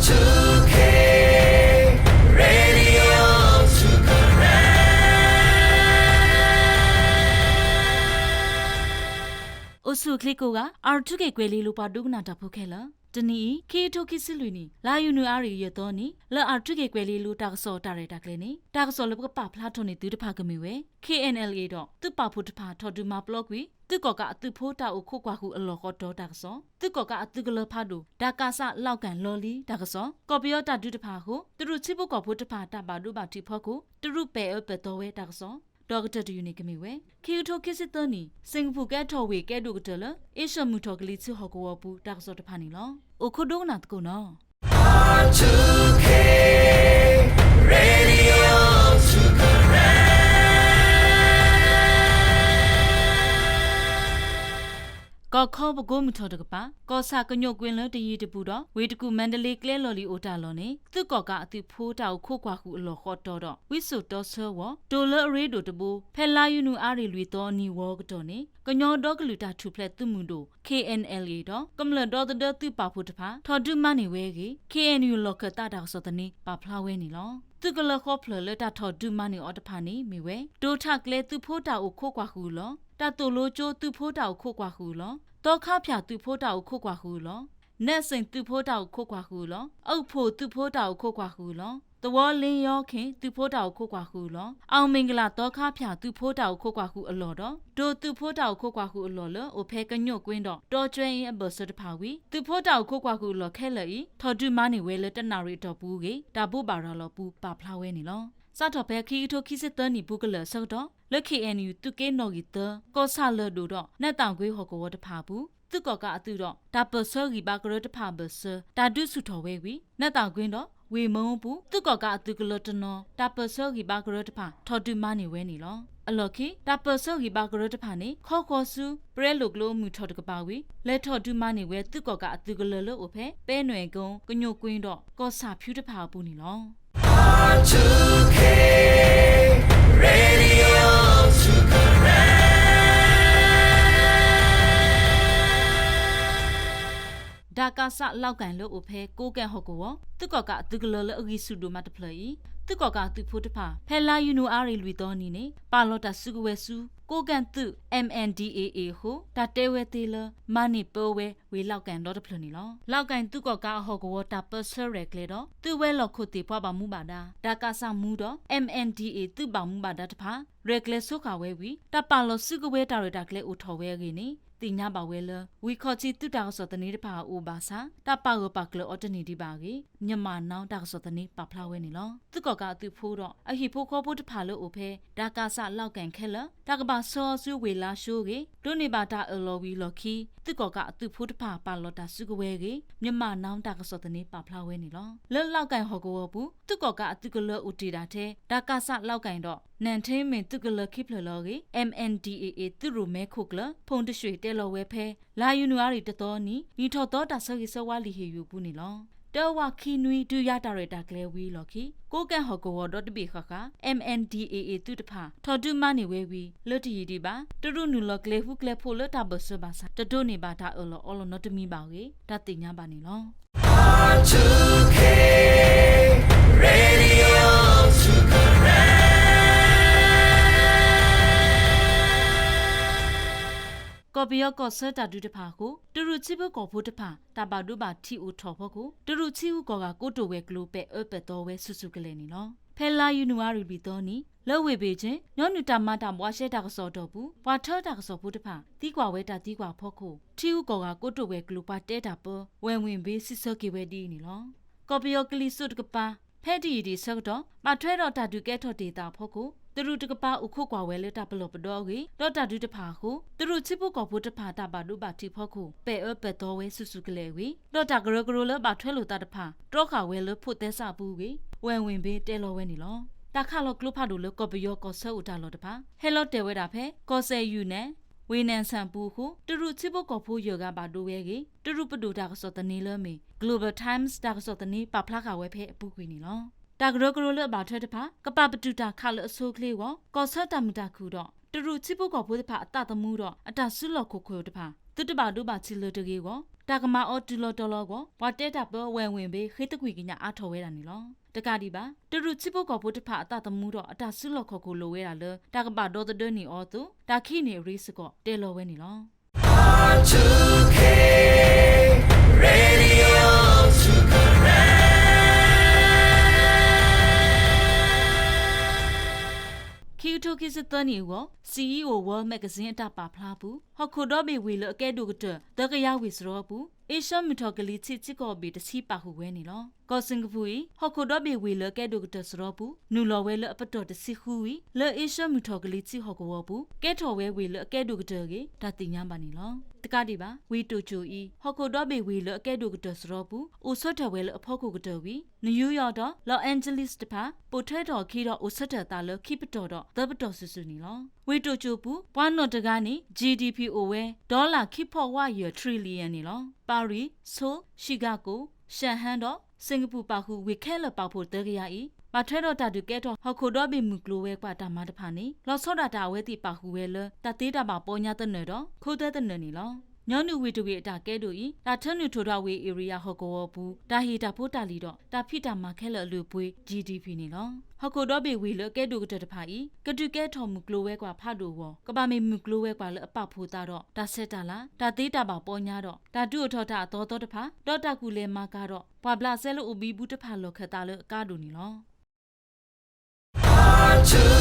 two K Radio two Karen အိၣ်ဆူၣ်ချ့ကိးဂၤ R two K ကွဲၤလ့လိၤပှၤဒိကနၣ်တၢ်ဖိခဲလၢာ်, တနံၤအံၤ ခံကထိခံဆံလွံၢ်နံၣ် လါယနူၤအါရံၤ ယဲၢ်သီနံၤ လၢ R two K ကွဲၤလ့လိၤတၢ်ကစီၣ်တၢ်ရဲၣ်တၢ်ကျဲၤန့ၣ် တၢ်ကစီၣ်လၢပကပာ်ဖျါထီၣ်န့ၢ်သုတဖၣ်ကမ့ၢ်ဝဲ K N L A ဒီးသုးပာ်ဖှိၣ်တဖၣ်ထီၣ်ဒုးမၤပျီကွံာ် သုးကီၣ်ကးအသုးဖိတၢ်အိၣ်ခိးကွၢ်ဃုာ်အလီၢ်ဃီတီၤတၢ်ကစီၣ်, သုးကီၣ်ကးအသုးကလၢၤဖးဒိၣ် တၢ်ကးစးလီၣ်ကၣ်လီလံတၢ်ကစီၣ်, ကီၢ်ပယီၤတၢ်ဒုးတဖၣ်အဃိ တရူးထံဖိကီၢ်ဖိတဖၣ်တၢ်ဘၣ်ဒိဘၣ်ထံးဖီခိၣ် တရူးပဲာ်အၢပဲာ်သီဝဲတၢ်ကစီၣ်, ဒီးကတၢၢ်တယုၢ်န့ၣ်ကမ့ၢ်ဝဲ ခံကထိခံဆံသၢနံၣ် စ့ၣ်ကပူၤကဲထီၣ်ဝ့ၢ်ကဲဒိၣ်ကတၢၢ်လၢ အ့ရှၢၣ်မုၢ်ထီၣ်ကလံၤထံးဟီၣ်ကဝီၤပူၤတၢ်ကစီၣ်တဖၣ်န့ၣ်လီၤ. အိၣ်ခိးဒိကနၣ်သကိးနီၤ. R two K Radio two Karen ကီၢ်ခီပကိမုၢ်ထီၣ်တကပၤ ကီၢ်ဆၣ်ကညိၣ်ကွ့လၢတယံၤတပူၤဒီး ဝ့ၢ်တကူၣ်မၤတလ့ကျဲလီၢ်လံၤအိၣ်တၢ်လီၢ်န့ၣ် သုးကီၣ်ကးအသုးဖိတၢ်အိၣ်ခိးကွၢ်ဃုာ်အလီၢ်ဃီတီၤဒီး ဝံစိာ်တီဆၢဝီၤ တိၤလၢအရ့ဒိၣ်တဘိ ဖဲလါယနူၤအါရံၤလွံၢ်သီနံၤဝီကတီၢ်န့ၣ် ကညီဒီကလုာ်တၢ်ထူၣ်ဖျဲးသုးမုၢ်ဒိၣ် K N L A ဒီး ကမျၢၢ်ဒီသဒၢသုးပာ်ဖှိၣ်တဖၣ် ထီၣ်ဒုးမၤန့ၢ်ဝဲအဂ့ၢ် K N U လီၢ်ခၢၣ်သးတၢ်ကစီၣ်သန့ပာ်ဖျါဝဲန့ၣ်လီၤ. သုးကလၢၤဃီဖျၢၣ်လၢတၢ်ထီၣ်ဒုးမၤန့ၢ်အီၤတဖၣ်န့ၣ်မ့ၢ်ဝဲ တိၤထးကျဲသုးဖိတၢ်အိၣ်ခိးကွၢ်ဃုာ်အလီၢ်, တၢ်သိၣ်လိကၠိသုးဖိတၢ်အိၣ်ခိးကွၢ်ဃုာ်အလီၢ်, သီခါဖၠၣ်သုးဖိတၢ်အိၣ်ခိးကွၢ်ဃုာ်အလီၢ်, နဲးစ့ၣ်သုးဖိတၢ်အိၣ်ခိးကွၢ်ဃုာ်အလီၢ်, အုၣ်ဖှိၣ်သုးဖိတၢ်အိၣ်ခိးကွၢ်ဃုာ်အလီၢ်, သဝီလ့ယီခ့ၣ်သုးဖိတၢ်အိၣ်ခိးကွၢ်ဃုာ်အလီၢ်, အၣ်မ့ၣ်ကလးသီခါဖၠၣ်သုးဖိတၢ်အိၣ်ခိးကွၢ်ဃုာ်အလီၢ်ဒီး တိၤသုးဖိတၢ်အိၣ်ခိးကွၢ်ဃုာ်အလီၢ်လၢအိၣ်ဖဲကညိၣ်ကွ့ဒီး တီကၠွဲအ့အဘၢၣ်စၢၤတဖၣ်ဝံၤ သုးဖိတၢ်အိၣ်ခိးကွၢ်ဃုာ်အလီၢ်ခဲလၢာ်အံၤ ထီၣ်ဒုးမၤန့ၢ်ဝဲလၢတနၣ်ရံၣ်အတီၢ်ပူၤအဂ့ၢ် တၢ်ဘိးဘၣ်ရၤလီၤပူၤပာ်ဖျါဝဲန့ၣ်လီၤ. စးထီၣ်ဖဲခံကထိခံဆံသၢနံၣ်ပူၤကလၢာ်အဆၢကတီၢ် လၢ K N U သုးက့နီၣ်ဂံၢ်သၢ ကီၢ်ဆၣ်လၢၢ်ဒိၣ်ဒီး နးသၣ်ကွ့ဟီၣ်ကဝီၤတဖၣ်အပူၤ သုးကီၣ်ကးအသုးဒီး တၢ်ပၢၢ်ဆၢဂံၢ်ဘါကရၢတဖၣ်အဘၢၣ်စၢၤ တၢ်ဒုးဆူၣ်ထီၣ်ဝဲဝံၤ နးသၣ်ကွ့ဒီး ဝ့ၢ်မၢအူပူၤ သုးကီၣ်ကးအသုးကလၢၤတနီၤ တၢ်ပၢၢ်ဆၢဂံၢ်ဘါကရၢတဖၣ် ထီၣ်ဒုးမၤန့ၢ်ဝဲန့ၣ်လီၤ. အလီၢ်ခံ တၢ်ပၢၢ်ဆၢဂံၢ်ဘါကရၢတဖၣ်န့ၣ် ခီဃီဆူ ပရဲလိာ်ကျိအမုၢ်ထီၣ်တကပၤဝံၤ လဲၤထီၣ်ဒုးမၤန့ၢ်ဝဲသုးကီၣ်ကးအသုးကလၢၤလၢအိၣ်ဖဲ ပဲနွဲၣ်ကိ ကညိၣ်ကွ့ဒီး ကီၢ်ဆၣ်ဖၠူတဖၣ်အပူၤန့ၣ်လီၤ. R two K Radio two Karen တၢ်ကးစးလီၣ်ကၣ်လၢအိၣ်ဖဲ ကိးကဲၣ်ဟီၣ်ကဝီၤ သုးကီၣ်ကးအသုးကလၢၤလၢအဂံၢ်ဆူၣ်ဒိၣ်မးတဖျၢၣ်အံၤ သုးကီၣ်ကးအသုးဖိတဖၣ် ဖဲလါယနူၤအါရံၤလွံၢ်သီနံၤန့ၣ် ပာ်လီၤတၢ်စုကဝဲၤဆူ ကိးကဲၣ်သုး M N D A A အဃိ တၢ်တဲဝဲသ့လၢ မၤန့ၢ်ပၢဝဲဝ့ၢ်လီၣ်ကၣ်ဒီတဖျၢၣ်န့ၣ်လီၤ. လီၣ်ကၣ်သုးကီၣ်ကးအဟီၣ်ကဝီၤတၢ်ပၢဆှၢရဲၣ်ကျဲၤဒီး သုးဝဲၤလီၢ်ခိၣ်သ့ၣ်ပှၤဘၣ်မူဘၣ်ဒါ တၢ်ကးစးမူဒီး M N D A A သုးဘၣ်မူဘၣ်ဒါတဖၣ် ရဲၣ်ကျဲၤဆိဃာ်ဝဲဝံၤ တၢ်ပာ်လီၤစုကဝဲၤတၢ်ရဲၣ်တၢ်ကျဲၤအိၣ်ထီၣ်ဝဲအဂ့ၢ်န့ၣ် သ့ၣ်ညါဘၣ်ဝဲလၢ ဝံၤခီၣ်ထံးသုးတၢ်ကစီၣ်သန့တဖၣ်အအိၣ်ဘၣ်ဆၣ် တၢ်ပာ်ဂၢၢ်ပာ်ကျၢၤအီၤတန့ၢ်ဒံးဘၣ်အဂ့ၢ် Myanmar Now တၢ်ကစီၣ်သန့ပာ်ဖျါဝဲန့ၣ်လီၤ. သုးကီၣ်ကးအသုးဖိဒီး အဟံၣ်ဖိဃီဖိတဖၣ်လၢအိၣ်ဖဲ တၢ်ကးစးလီၣ်ကၣ်ခဲလၢာ် တၢ်ကဘၣ်ဆှၢအီၤဆူဝ့ၢ်လါၡိအဂ့ၢ် ဒိးန့ၢ်ဘၣ်တၢ်အၢၣ်လီၤဝံၤအလီၢ်ခံ သုးကီၣ်ကးအသုးဖိတဖၣ်ပာ်လီၤတၢ်စုကဝဲၤအဂ့ၢ် Myanmar Now တၢ်ကစီၣ်သန့ပာ်ဖျါဝဲန့ၣ်လီၤ. လၢလီၣ်ကၣ်ဟီၣ်ကဝီၤပူၤ သုးကီၣ်ကးအသုးကလၢၤအိၣ်တ့ၢ်ဒၣ်ထဲ တၢ်ကးစးလီၣ်ကၣ်ဒီး နၢၣ်ထ့မ့ၢ်သုးကလၢၤခံဖျၢၣ်လၢအဂ့ၢ် M N D A A သုးရိၣ်မဲခိၣ်ကျၢၢ် ဖူၣ်တရွှ့ၣ်တဲလီၤဝဲဖဲ လါယနူၤအါရံၤတသီနံၤ နံၣ်ထီၣ်သီတၢ်ဆၢဂ့ၤဆၢဝါလံာ်ဟ့ၣ်ယိၣ်အပူၤန့ၣ်လီၤ. တၢဝးခံနွံ ဒုးယၤတၢ်ရဲၣ်တၢ်ကျဲၤဝံၤအလီၢ်ခံ ကိးကဲၣ်ဟီၣ်ကဝီၤဒီတဘ့ၣ်ဃၣ်ဃၣ် M N D A A သုးတဖၣ် ထီၣ်ဒုးမၤန့ၢ်ဝဲဝံၤ လၢတယံာ်ဒံးဘၣ် တရူးနုာ်လီၤကျဲၤဃူကျဲၤဖိးလၢတၢ်ဘၢၣ်စၢၤဘၣ်ဆၣ် တဒိးန့ၢ်ဘၣ်တၢ်အၢၣ်လီၤအီလီၤနီတမံၤဘၣ်အဂ့ၢ် တၢ်သ့ၣ်ညါဘၣ်န့ၣ်လီၤ. R two K Radio two Karen ကီၢ်ပယီၤကီၢ်ဆၢတၢ်ဒုးတဖၣ်အဃိ တရူးထံဖိကီၢ်ဖိတဖၣ် တၢ်ဘၣ်ဒိဘၣ်ထံးအိၣ်ထီၣ်ဖီခိၣ် တရူးထံဂုၤကီၢ်ဂၤကိတိာ်ဝဲၤကျိၤပဲာ်အၢပဲာ်သီဝဲဆူၣ်ဆူၣ်ကလဲာ်န့ၣ်လီၤ. ဖဲလါယနူၤအါရံၤလွံၢ်သီနံၤ လၢဝ့ၢ်ဘ့ၣ်ကၠ့ၣ် ညီနုၢ်တၢ်မၤတၢ်ဘှါရှဲတၢ်ကစီၣ်အတီၢ်ပူၤ ပှၤထၢတၢ်ကစီၣ်ဖိတဖၣ် သံကွၢ်ဝဲတၢ်သံကွၢ်အဖီခိၣ် ထံဂုၤကီၢ်ဂၤကိတိာ်ဝဲၤကျိၤပှၤတဲတၢ်ပၢ ဝဲၢ်ဝ့ၣ်ဘ့ စံးဆၢက့ၤဝဲဒ်အံၤန့ၣ်လီၤ. ကီၢ်ပယီၤကလံၤစိးတကပၤ ဖဲတယံာ်ဒံးဆၢကတီၢ် ဘၣ်ထွဲဒီးတၢ်ဒုးကဲထီၣ်တ့ၢ်သးအဖီခိၣ် တရူးတကပၤအိၣ်ခိးကွၢ်ဝဲလၢတၢ်ပလီၢ်ပဒီအဂ့ၢ် ဒီးတၢ်ဒုးတဖၣ်အဃိ တရူးထံဖိကီၢ်ဖိတဖၣ်တၢ်ဘၣ်ဒိဘၣ်ထံးဖီခိၣ် ပဲာ်အၢပဲာ်သီဝဲဆူၣ်ဆူၣ်ကလဲာ်ဝံၤ ဒီးတၢ်ကရၢကရိလၢဘၣ်ထွဲလိာ်သးတဖၣ် တြီဃာ်ဝဲလၢဖိးသဲစးအပူၤအဂ့ၢ် ဝဲၢ်ဝ့ၣ်ဘ့တဲလီၤဝဲန့ၣ်လီၤ. တၢ်ခးလီၤကျိဖးဒိၣ်လၢကီၢ်ပယီၤကီၢ်ဆၢအိၣ်တၢ်လီၢ်တဖၣ် ဟဲလီၤတဲာ်ဝဲဒၣ်ဖဲ ကီၢ်စဲၣ်ယူၣ်နဲၣ် ဝ့ၢ်နဲၣ်ဆၣ်အပူၤအဃိ တရူးထံဖိကီၢ်ဖိယဲၢ်ဂၤဘၣ်ဒိဝဲအဂ့ၢ် တရူးပဒိၣ်တၢ်ကစီၣ်သန့လၢအမ့ၢ် Global Times တၢ်ကစီၣ်သန့ပာ်ဖျါဃာ်ဝဲဖဲအပူၤကွံာ်န့ၣ်လီၤ. တၢ်ကရၢကရိလၢအဘၣ်ထွဲတဖၣ် ကပာ်ပတုာ်တၢ်ခးလၢအဆိအချ့အဂီၢ် ကီၢ်ဆၢတၢ်မုာ်တၢ်ခုၣ်ဒီး တရူးထံဖိကီၢ်ဖိတဖၣ်အသးသမူဒီး အတၢ်စုလီၢ်ခိၣ်ခိၣ်တဖၣ် သုတဘၣ်ဒိဘၣ်ထံးလၢၤတဂ့ၤအဂီၢ် တၢ်ကမၤအီၤတုၤလီၤတီၤလီၤအဂီၢ် ပှၤတဲတၢ်ပၢဝဲၢ်ဝ့ၢ်ဘ့ၣ် ဃ့သကွံၢ်ကညးအါထီၣ်ဝဲဒၣ်န့ၣ်လီၤ. တကးဒံးဘၣ် တရူးထံဖိကီၢ်ဖိတဖၣ်အသးသမူဒီး အတၢ်စုလီၢ်ခီၣ်ခိၣ်လိၣ်ဝဲဒၣ်လၢ တၢ်ကဘၣ်ဒီသဒၢန့ၢ်အီၤအသိး တၢ်ခံးန့ၢ်အရ့စ့ၢ်ကီး တဲလီၤဝဲန့ၣ်လီၤ. ခံကထိခံဆံသၢနံၣ်အဂီၢ် CEO World Magazine အတၢ်ပာ်ဖျါအပူၤ ဟီၣ်ခိၣ်ဒီဘ့ၣ်ဝ့ၢ်လၢအကဲဒိၣ်ကတၢၢ် သၢကယၤဝ့ၢ်စရီအပူၤ အ့ရှၢမုၢ်ထီၣ်ကလံၤထံးထံကီၢ်ဘ့ၣ်တဆံပာ်ဃုာ်ဝဲန့ၣ်လီၤ. ကီၢ်စ့ၣ်ကပူၤအံၤ ဟီၣ်ခိၣ်ဒီဘ့ၣ်ဝ့ၢ်လၢအကဲဒိၣ်ကတၢၢ်စရီပူၤ နုာ်လီၤဝဲလၢအပတီၢ်တဆံဃုဝံၤ လၢအ့ရှၢမုၢ်ထီၣ်ကလံၤထံးဟီၣ်ကဝီၤပူၤ ကဲထီၣ်ဝဲဝ့ၢ်လၢအကဲဒိၣ်ကတၢၢ်အဂ့ၢ် တၢ်သ့ၣ်ညါဘၣ်န့ၣ်လီၤ. တကးဒံးဘၣ် ဝ့ၢ်တိၣ်ကၠိၣ်အံၤ ဟီၣ်ခိၣ်ဒီဘ့ၣ်ဝ့ၢ်လၢအကဲဒိၣ်ကတၢၢ်စရီပူၤ အိၣ်ဆၢထၢၣ်ဝဲလၢအဖီခိၣ်ကတၢၢ်ဝံၤ နယူယီၣ်ဒီး Los Angeles တဖၣ် ပိာ်ထွဲထီၣ်အခံဒီး အိၣ်ဆၢထၢၣ်အသးလၢခံပတီၢ်ဒီးသၢပတီၢ်စုာ်စုာ်န့ၣ်လီၤ. ဝ့ၢ်တိၣ်ကၠိၣ်ပူၤ ပှၤနီၢ်တဂၤန့ၣ် GDP အိၣ်ဝဲ ဒီလၣ်ခံဖီၣ်ဝးယဲၢ် trillion န့ၣ်လီၤ. ပၣ်ရံၣ်, ဆိ, ရှံၣ်ကၣ်ကိၣ်, ရှၣ်ဟၣ်ဒီး စ့ၣ်ကပူၤပာ်ဃုာ် ဝ့ၢ်ခဲလၢာ်ပာ်ဖှိၣ်သၢကယၤအံၤ ဘၣ်ထွဲဒီးတၢ်ဒုးကဲထီၣ် ဟီၣ်ခိၣ်ဒီဘ့ၣ်မုၢ်ကျိၤဝဲၤကွာ်တၢ်မၤတဖၣ်န့ၣ် လီၤဆီဒၣ်တၢ်အဝဲသ့ၣ်ပာ်ဃုာ်ဝဲလၢ တၢ်သ့တၢ်ဘၣ်ပီညါသနၢၣ်ဒီး ခိသၢသနၢၣ်န့ၣ်လီၤ. ညီနုၢ်ဝ့ၢ်တဝ့ၢ်အတၢ်ကဲဒိၣ်အံၤ တၢ်ထၢနုာ်ထိၣ်ဒီးဝ့ၢ် area ဟီၣ်ကဝီၤပူၤ တၢ်ဟ့ၣ်တၢ်ဖိတၢ်လံၤဒီး တၢ်ဖံးတၢ်မၤခဲလၢာ်အလုၢ်အပှ့ၤ GDP န့ၣ်လီၤ. ဟီၣ်ခိၣ်ဒီဘ့ၣ်ဝ့ၢ်လၢအကဲဒိၣ်ကတၢၢ်တဖၣ်အံၤ ကဒုးကဲထီၣ်မုၢ်ကျိၤဝဲၤကွာ်ဖးဒိၣ်အဂီၢ် ကဘၣ်မ့ၢ်မုၢ်ကျိၤဝဲၤကွာ်လၢအပာ်ဖှိၣ်သးဒီး တၢ်ဆဲးတၢ်လၤ, တၢ်သ့တၢ်ဘၣ်ပီညါဒီး တၢ်ဒုးအိၣ်ထီၣ်တၢ်အသီသီတဖၣ် ဒီးတၢ်ကူၣ်လဲၤမၤကၤဒီး ပှၤဘျးစဲလၢအိၣ်ဘံဘူတဖၣ်လီၢ်ခၢၣ်သးလၢအကါဒိၣ်န့ၣ်လီၤ.